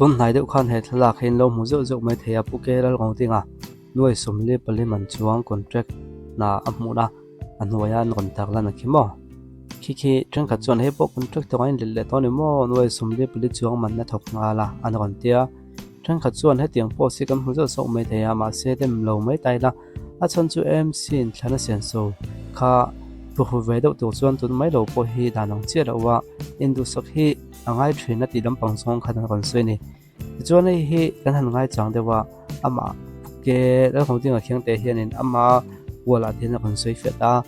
Tun hnai deuh khan he thlalak hi an lo hmu zeuh zeuh mai thei a, Pu Ke Lalngawngdinga nuai sawmli pali man chuang contract hna a hmuhna a hnuaia an rawn tar lan a khi maw? Khi khi thenkhat chuan hei pawh contract tawng a inlet leh tawh a ni maw? Nuai sawmli pali chuang man a thawk nghal a an rawn ti a, thenkhat chuan hetiang post hi kan hmu zeuh zeuh mai thei a mahse dem lo mai ta ila a chhan chu AMC in thlan a sian so kha phuhru ve deuh tur chuan tun mai lo pawh hi dan ang chiah loh a induhsak hi a ngai thin a tih lampang zawng khan an rawn sawi a ni. Tichuan hei hi kan han ngai chang deuh a, amah ke Lalhmuhdinga Khiangte hianin ama wall ah te hian a rawn sawi fiah ta a,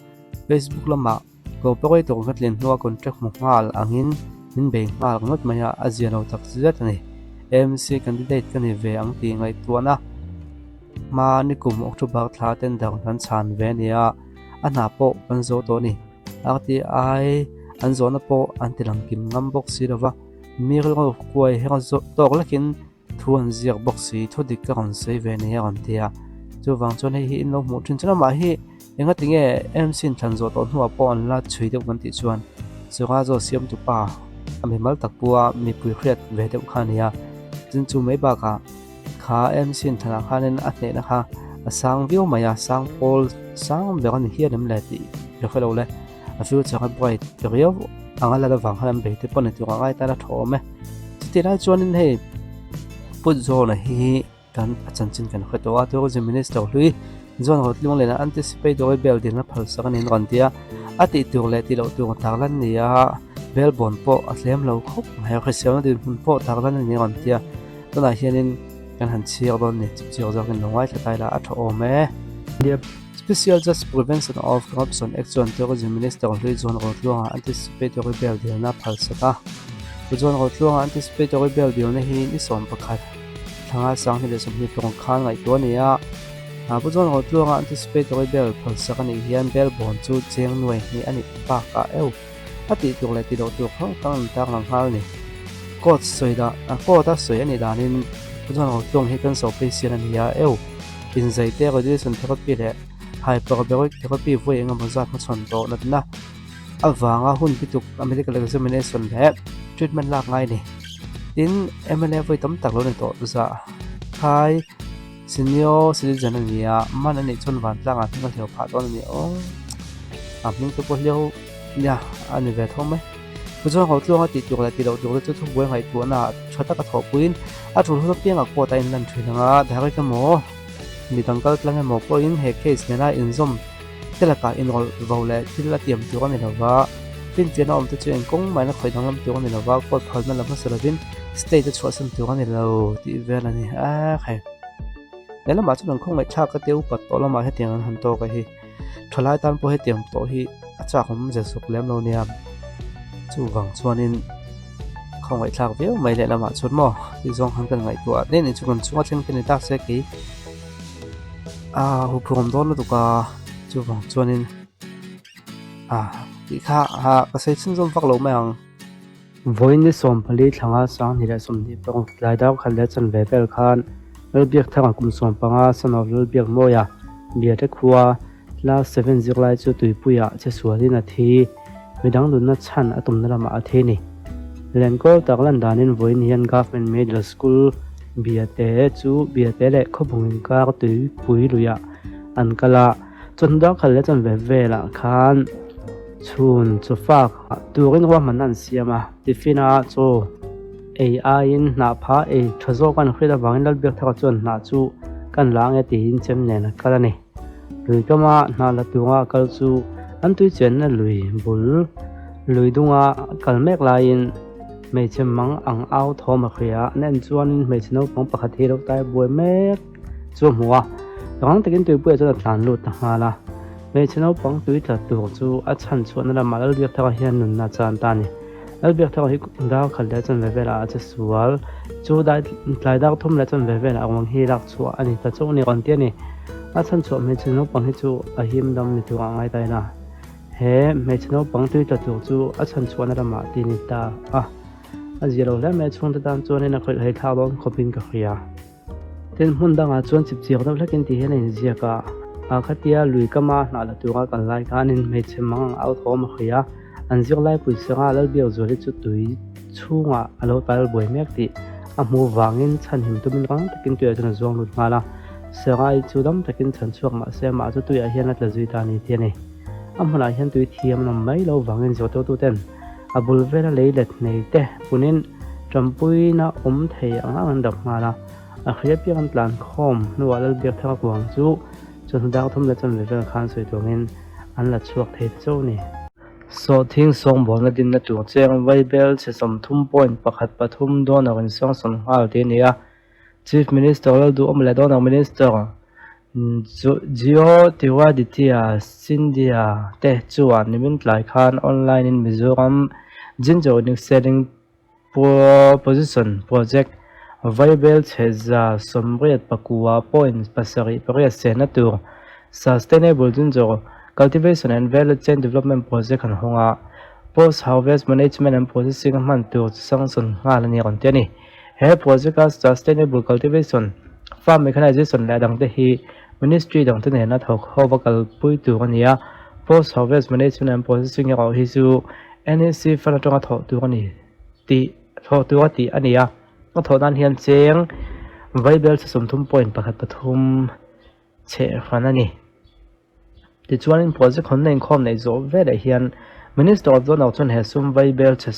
Facebook lamah Cooperate tur ka tlin hnua contract hmu nghal angin min bei nghal ngawt mai a, a zia lo tak zet a ni. AMC candidate ka ni ve ang tih ngaihtuahna hma nikum October thla tender kan chhan ve a ni a, a hna pawh kan zo tawh a ni. RTI an zawhna pawh an ti lang kim ngam bawk si lo va, mi rilru kuai her tawk lekin thu an ziak bawk si, thu dik ka rawn sawi ve ni a rawn ti a. Chuvang chuan hei hi in lo hmuh thin chuan amah hi engati nge MC in thlan zawh tawh hnuah pawh an la chhui deuh kan tih chuan Sura zaw siamtu pa a mimal tak pua mipui hriat ve deuh kha a ni a. Tin chu mai bakah kha MC in thlanah khanin a hnehna kha a sang viau mai a, sang pawl sang ber a ni hian em le tih ka hre lo le. A future a bright riau ang a lal avang khan an bei te pawh ni tur ang ai tan a tha awm e. Chutih lai chuanin hei Put Zawna hi kan a chanchin kan hre tawh a, Tourism Minister hlui John Rotluang leh anticipatory bail dilna phalsak a niin rawn ti a, a tih tur leh tih loh tur tarlan ni a, bail bond pawh a tlem lo khawp mai a, hriselna dinhmun pawh tarlan a ni rawn ti a, tunah hianin kan han chhiar dawn a ni, chipchiar zawkin lo ngaithla ta ila a tha awm e. Special Judge Prevention of Corruption Act chuan Tourism Minister hlui John Rotluanga anticipatory bail dilna phalsak a. Pu John Rotluanga anticipatory bail dilna hi ni 11 thlanga 2025 khan ngaihtuah a ni a. Pu John Rotluanga anticipatory bail phalsak a nih hian bail bond chu cheng nuai hnih a nih bakah eu a tih tur leh tih loh tur hrang hrang an tarlang nghal a ni. Court sawi dah court a sawi a nih danin Pu John Rotluang hi cancer patient a ni a eu. Inzaite radiation therapy leh hyperbaric therapy vawi eng emaw zat hmachhawn tawh natna avanga hun bituk a medical examination leh treatment lak ngai a ni. Tin, mla vawi tam tak lo ni tawh zah khai senior citizen a ni a, man a nih chuan vantlangah hming a hliau phah dawn a ni aw. A hming te pawh hliau nia a ni ve tho mai. Tichuan Rotluanga tih tur leh tih loh tur te chu thubuai ngaihtuahna ah tha taka thawhpuiin a tul hun apiangah court a inlan thin ang a, direct emaw midang kal tlang emaw pawhin he case nena inzawm te lakah inrawlh vo leh thil a tiam tur a ni lova, finfiahna awm te chu eng kawng mahin a khawih danglam tur a ni lova, court phalna la hmasa lovin state a chhuahsan tur a ni lo tih vel a ni. Aaa khai. He lamah chuan an khawngaihthlak ka tia upat tawh lamah hetiang an han tawk a hi. Thalai tan pawh hetiang tawh hi a chak awm ze zuk lem lo nia. Chuvang chuanin khawngaihthlak viau mai leh lamah chuan maw tih zawng khan kan ngaihtuah a ni chu kan chunga thleng te ni tak se kei a huphurhawm dawn lutuk a chuvang chuanin a tih kha ka sawi chhunzawm vak lo mai ang. Vawiin ni 14 thlanga 2026 tlai dar khat leh chanve vel khan Lalbiakthanga kum 15 son of Lalbiakmawia Biate khua class seven zirlai chu tuipuiah che sualin a thi. Midang nunna chhan a tumna lamah a thi a ni. Lenkawl tak lan danin vawiin hian Government Middle School Biate chu Biate leh Khawbung inkar tuipui luiah an kal a, chawhnu dar khat leh chanve velah khan Chhun chaw fak turin ruahmanna an siam a, tiffin a chaw ei aiin hnah pha ei tha zawk an hriat avangin Lalbiakthaka chuan hnah chu kan la ange tiin chem nen a kal a ni. Lui kama hnah la tura a kal chu an tui chenna lui bul lui dunga kal mek laiin hmeichhe mang ang au thawm a hria a, an en chuanin hmeichhe naupang pakhat hi a lo tai buai mek chu a hmu a, rang takin tuipuiah chuan a tlan lut ta nghal a. Hmeichhe naupang tui tla tur chu a chhan chhuahna lamah Lalbiakthaka hian nunna a chan ta a ni. Lalbiakthaka hi dar khat leh chanve velah a che sual. Chu dai tlai dar thum leh chanve velah ruang hi lak chhuah a ni ta chauh a ni rawn ti a ni. A chhan chhuah hmeichhe naupang hi chu a him dam ni turah a ngai ta ila. He hmeichhe naupang tui tla tur chu a chhan chhuahna lamah ti ni ta a. A zia lo hle mai a chhungte tan chuanin a khawih hlei thlak dawn khawpin ka hria. Tin, hmun dangah chuan chipchiak deuh hlekin ti hian a inziak a, a khatia lui kama hnah la tura kal lai khanin hmeichhe mang ang au thawm a hria a, an zirlai pui sanga Lalbiakzuali chu tui chhungah a lo tal buai mek tih a hmuh vangin chhanhim tumin rang takin tuiah chuan a zuang lut nghal a. Sarah-i chu dam takin chhan chhuak mah se amah chu tuiah hian a tla zui ta a ni tih a ni. A hmunah hian tui thiam an awm mai lo vangin zirtirtuten a bul vela lei let nei te punin ṭampuina awm thei ang ang an dap nghal a. A hria piang an tlan khawm hnuah Lalbiakthanga kuang chu chawhnu dar thum leh chanve vel khan sawi tuangin an la chhuak thei ta chauh a ni. Sawhthing sawngbawlna dinna tur cheng Vaibel chhe 30.13 donor in sawngsawn nghal tih a ni a. Chief Minister Lalduhawm leh Donor Minister Jyotiraditya Scindia te chuan nimin tlai khan online in Mizoram Ginger Unique Selling Position Project Vaibel chhe 189.78 sehna tur Sustainable Ginger Cultivation and Value Chain Development Project an hawng a, Post Harvest Management and Processing a hman tur chu sanction nghal a ni rawn ti a ni. He project-a Sustainable Cultivation, Farm Mechanization leh a dangte hi Ministry dangte nena thawk ho va kalpui tur a ni a, Post Harvest Management and Processing erawh hi chu NEC fund atanga thawh tur a ni tih thawh tur a tih a ni a, a thawh nan hian cheng vaibel chhe 30.13 chheh hran a ni. Tichuanin project hawnna inkhawm neih zawh veleh hian Minister of Donor chuan he sum vaibel chhe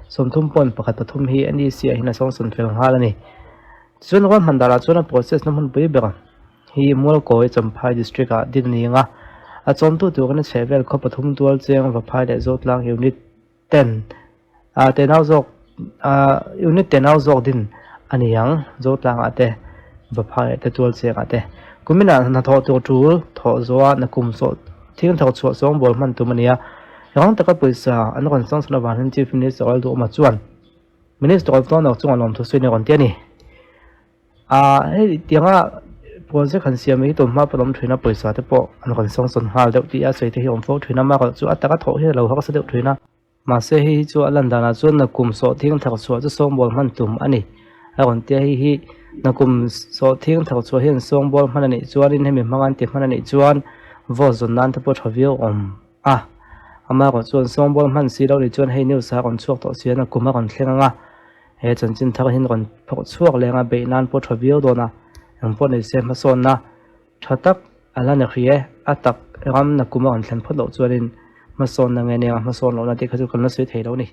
30.13 hi NEC ah hian a sawngsawn fel nghal a ni. Tichuan ruahman darah chuan a process na hmunpui ber hi Mualkawi Champhai District ah din a ni ang a, a chawmtu turin a chhehvel khaw pathum tual cheng Vaphai leh Zotlang Unit ten ah tenau zawk ah unit tenau zawk din a ni ang Zotlang ah te Vaphai ah te tual cheng ah te kumin ah hnathawh tur tul thawh zawh a nakum sawh thing thawk chhuah sawng bawl hman tum a ni a rang taka pawisa an rawn sangsawn avang hian Chief Minister Lalduhawma chuan Minister of Donor chungah lawmthu sawi a rawn ti a ni. Ah hei tianga project han siam hi tun hma pawh an awm thin a pawisa te pawh an rawn sawngsawn nghal deuh tih a sawi te hi a awm fo thin a amaherawh chu a taka thawh hian a lo harsa deuh thin a mahse hei hi chu a lan danah chuan nakum sawhthing thar chhuah chu sawngbawl hman tum a ni a rawn tia hei hi nakum sawhthing thar chhuah hian sawngbawl hman a nih chuanin hemi hmanga an ti hman a nih chuan vote zawn nan te pawh tha viau awm a amaherawh chuan sawngbawl hman si lo nih chuan hei news a rawn chhuak tawh si a nakum a rawn thleng ang a. He chanchin thar hian rawn phawrh chhuak leng a, beih nan pawh tha viau dawn a, eng pawh nei se hmasawnna tha tak a la ni hrih e, a tak ram na kum a rawn thlen phawt loh chuanin hmasawnna nge nia hmasawn lohna tih kha chu kan la sawi thei lo a ni.